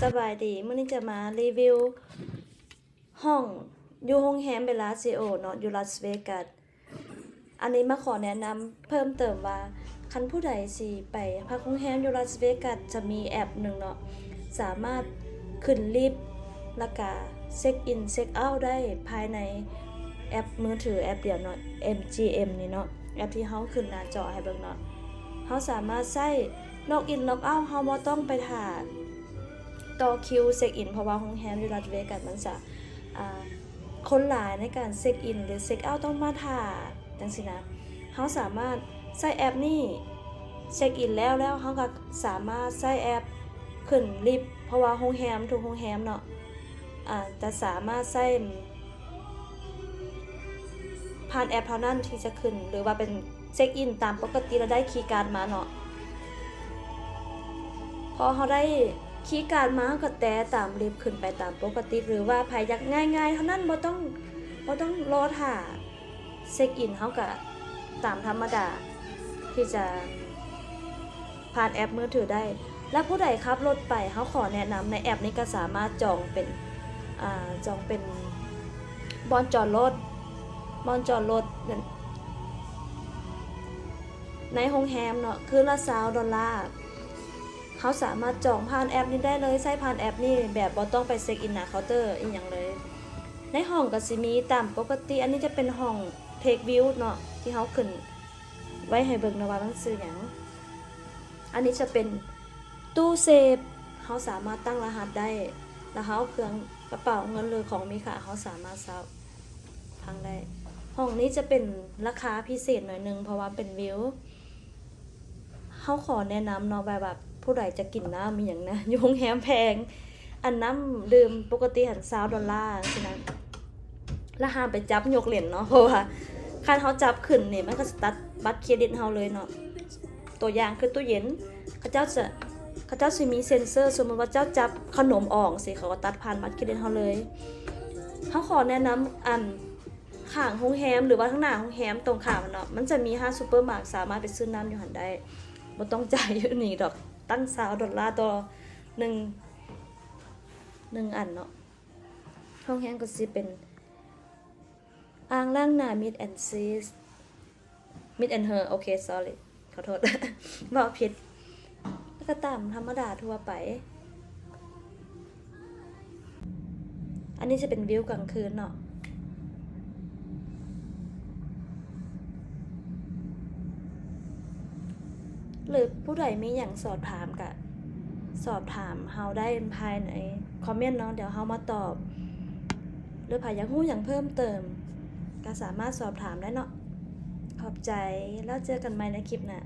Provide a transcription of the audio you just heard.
ສະບາຍດີ, ມື້ນີ້ຈະມາຣີວິວຫ້ອງຢູ່ໂຮງແຮມເບລາຊິໂອເນາະ ຢູ່ລາສເວກັສ. ອັນນີ້ມາຂໍແນະນຳເພີ່ມເຕີມວ່າ ຄັນຜູ້ໃດຊິໄປພັກໂຮງແຮມຢູ່ລາສເວກັສ ຈະມີແອັບໜຶ່ງເນາະ ສາມາດຂຶ້ນລິບ ແລ້ວກະເຊັກອິນເຊັກເອົາໄດ້ພາຍໃນແອັບມືຖືແອັບດຽວເນາະ ເອັມຈີເອັມນີ້ເນາະ ແອັບທີ່ເຮົາຂຶ້ນໜ້າຈໍໃຫ້ເບິ່ງເນາະ. ເຮົາສາມາດໃຊ້ລັອກອິນລັອກເອົາ ເຮົາບໍ່ຕ້ອງໄປຖ້າຕໍ່ຄິວເຊັກອິນ ເພາະວ່າໂຮງແຮມຢູ່ລາສເວກັສມັນຈະ ອ່າ ຄົນຫຼາຍໃນການເຊັກອິນ ຫຼື ເຊັກເອົາຕ້ອງມາຖ້າຈັ່ງຊີ້ນະ. ເຮົາສາມາດໃຊ້ແອັບນີ້ເຊັກອິນແລ້ວ ແລ້ວເຮົາກໍສາມາດໃຊ້ແອັບຂຶ້ນລິບ ເພາະວ່າໂຮງແຮມ ທຸກໂຮງແຮມເນາະ ອາ ຈະສາມາດໃຊ້ຜ່ານແອັບເທົ່ານັ້ນທີ່ຈະຂຶ້ນ ຫຼືວ່າເປັນເຊັກອິນຕາມປົກກະຕິ ແລ້ວໄດ້ຄີກາດມາເນາະ. ພໍເຮົາໄດ້ຄີກາດມາ ເຮົາກໍແຕະຕາມລິບຂຶ້ນໄປຕາມປົກກະຕິ ຫຼືວ່າໃຜຢາກງ່າຍໆເທົ່ານັ້ນ ບໍ່ຕ້ອງ ບໍ່ຕ້ອງລໍຖ້າເຊັກອິນ ເຮົາກໍຕາມທຳມະດາທີ່ຈະຜ່ານແອັບມືຖືໄດ້. ແລະ ຜູ້ໃດຂັບລົດໄປ ເຮົາຂໍແນະນຳ ໃນແອັບນີ້ກໍສາມາດຈອງເປັນ ອາ ຈອງເປັນບ່ອນຈອດລົດ ບ່ອນຈອດລົດໃນໂຮງແຮມເນາະ ຄືນລະຊາວໂດລາ. ເຮົາສາມາດຈອງຜ່ານແອັບນີ້ໄດ້ເລີຍ ໃຊ້ຜ່ານແອັບນີ້ແບບບໍ່ຕ້ອງໄປເຊັກອິນໜ້າເຄົາເຕີອີ່ຫຍັງເລີຍ. ໃນຫ້ອງກໍຊິມີຕາມປົກກະຕິ ອັນນີ້ຈະເປັນຫ້ອງເທກວິວເນາະ ທີ່ເຮົາຂຶ້ນໄວ້ໃຫ້ເບິ່ງເນາະວ່າມັນຊື່ຫຍັງ. ອັນນີ້ຈະເປັນຕູ້ເຊຟ ເຮົາສາມາດຕັ້ງລະຫັດໄດ້ ແລ້ວເຮົາເອົາເຄື່ອງ ກະເປົາເງິນ ຫຼື ຂອງມີຄ່າ ເຮົາສາມາດຊາວພັງໄດ້. ຫ້ອງນີ້ຈະເປັນລາຄາພິເສດໜ້ອຍໜຶ່ງ ເພາະວ່າເປັນວິວ. ເຮົາຂໍແນະນຳເນາະ ແບບວ່າຜູ້ໃດຈະກິນນ້ຳອີ່ຫຍັງນະ ຢູ່ໂຮງແຮມແພງ ອັນນ້ຳດື່ມປົກກະຕິຫັ້ນຊາວໂດລາຊີ້ນະ ລະຫ້າມໄປຈັບຍົກເຫຼັ້ນເນາະ ເພາະວ່າຄັນເຮົາຈັບຂຶ້ນນີ້ ມັນກໍສະຕັດບັດເຄຣດິດເຮົາເລີຍເນາະ. ຕົວຢ່າງຄືຕູ້ເຢັນ ເຂົາເຈົ້າຈະ ເຂົາເຈົ້າຊິມີເຊັນເຊີ ສົມມຸດວ່າເຈົ້າຈັບຂະໜົມອອກຊີ້ ເຂົາກໍຕັດຜ່ານບັດເຄຣດິດເຮົາເລີຍ. ເຮົາຂໍແນະນຳ ອັນ ຂ້າງໂຮງແຮມ ຫຼືວ່າທາງໜ້າໂຮງແຮມຕົງຂ້າມຫັ້ນເນາະ ມັນຈະມີຮ້ານຊຸບເປີມາດ ສາມາດໄປຊື້ນ້ຳຢູ່ຫັ້ນໄດ້ ບໍ່ຕ້ອງຈ່າຍຢູ່ນີ້ດອກ ຕັ້ງຊາວໂດລາຕໍ່ໜຶ່ງ ໜຶ່ງອັນເນາະ. ໂຮງແຮມກໍຊິເປັນອ່າງລ້າງໜ້າ Mead and Seas Mead and Her ໂອເຄ sorry ຂໍໂທດ ເວົ້າຜິດ ແລ້ວກໍຕາມທຳມະດາທົ່ວໄປ. ອັນນີ້ຈະເປັນວິວກາງຄືນເນາະ ຫຼືຜູ້ໃດມີຫຍັງສອບຖາມກະສອບຖາມເຮົາໄດ້ພາຍໃນຄອມເມັນເນາະ ດຽວເຮົາມາຕອບ ຫຼືໃຜຢາກຮູ້ຫຍັງເພີ່ມເຕີມກະສາມາດສອບຖາມໄດ້ເນາະ. ຂອບໃຈ ແລ້ວເຈີກັນໃໝ່ໃນຄລິບໜ້າ.